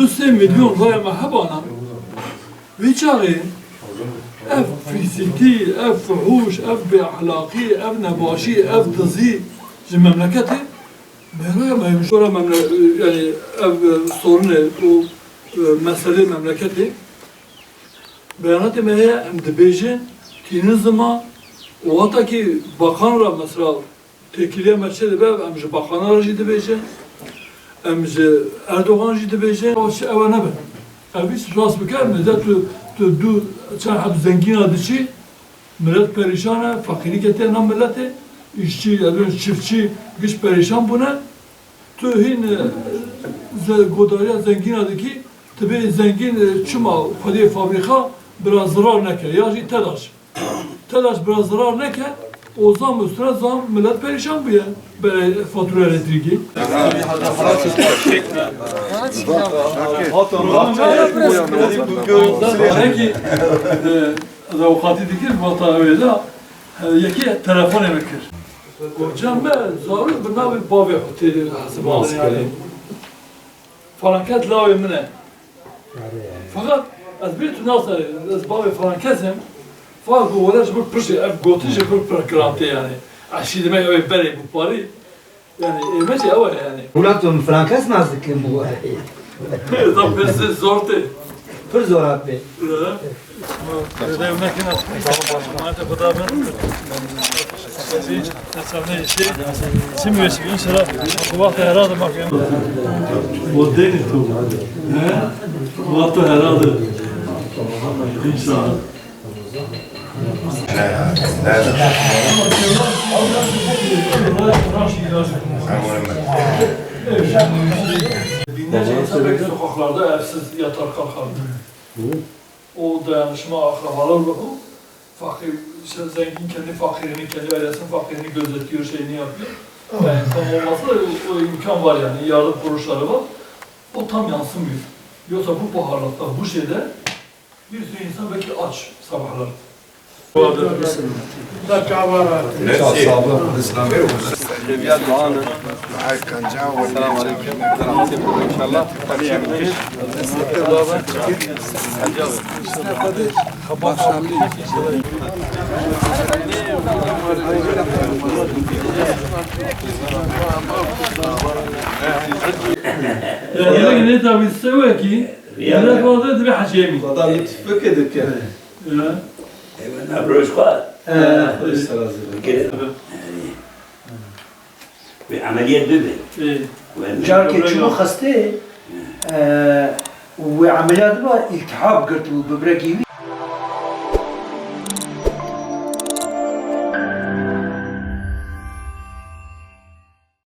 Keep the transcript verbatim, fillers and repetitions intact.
Du sê milyon raya me hebana, vî çaxê ev fîsîkî, ev fuhûş, ev bêexlaqî, ev nebaşî, ev dizî ji memleketê me raya me ji xwe re memle-, yanî ev, e, sorunê û, e, meselê memleketê. Beyanatê me heye, em dibêjin, tînin ziman û wexta kî bakan re mesela têkiliya me çê dibe, em ji baxana re jî dibêjin, em ji Erdogan jî dibêjin. Ew çi ewe nebe. Ev îş rast bike, millet tu, tu du çend heb zengîna diçî, millet perîşan e, feqîrî ketiye nav miletê, îşçî, ez bêjim çiftçî, giş perîşan bûne. Tu hîn, e, ze-, godariya zengîna dikî, tu bê zengîn, e, çima xwediyê fabrîka bira zirar neke, ya jî TEDAŞ. TEDAŞ bira zirar neke, o zam üstüne zam, millet perîşan bûye. Bere fatura elektrîkî. Peki, e, ez avukatî dikir, vata wê de, e, yekî telefonê min kir. Got, cem me zarok bi navê bavê xwe tê hesibandin yani. Felaket lawê min e. Feqet ez bê tu nas, ez bavê felaket im. Fa got were ji bo piştê ev gotin ji bo pir kiran tê yani. Eşî demek ew ê berê bû parî. Yani ême jî ew e yani. Wila tu min felaket nas dikin bû. Da pêsê zor tê. Pir zor hat pê. Hı. Çim wê çi, înşallah, bu wexta herhalde bakayım. O değil tu. He? Bu wexta herhalde. İnşallah. Binlerce insan belki sokaklarda evsiz yatar kalkardı. O dayanışma akrabalarla o fakir, işte zengin kendi fakirini, kendi ailesinin fakirini gözetiyor, şeyini yapıyor. Yani tam olmasa da o, o imkan var yani, yardım kuruluşları var. O tam yansımıyor. Yoksa bu pahalılıkta, bu şeyde bir sürü insan belki aç sabahları. Yemek ne tabii seweki, yemek orada bir hacemi. Adam mütfik edip yani. Ya. Ev roj xwe. Ee, Wê emeliyat bibe. Ee. Wê Carkê çû xistê, e, wê emeliyat bibe, îltihab girtibû bibrekî wî.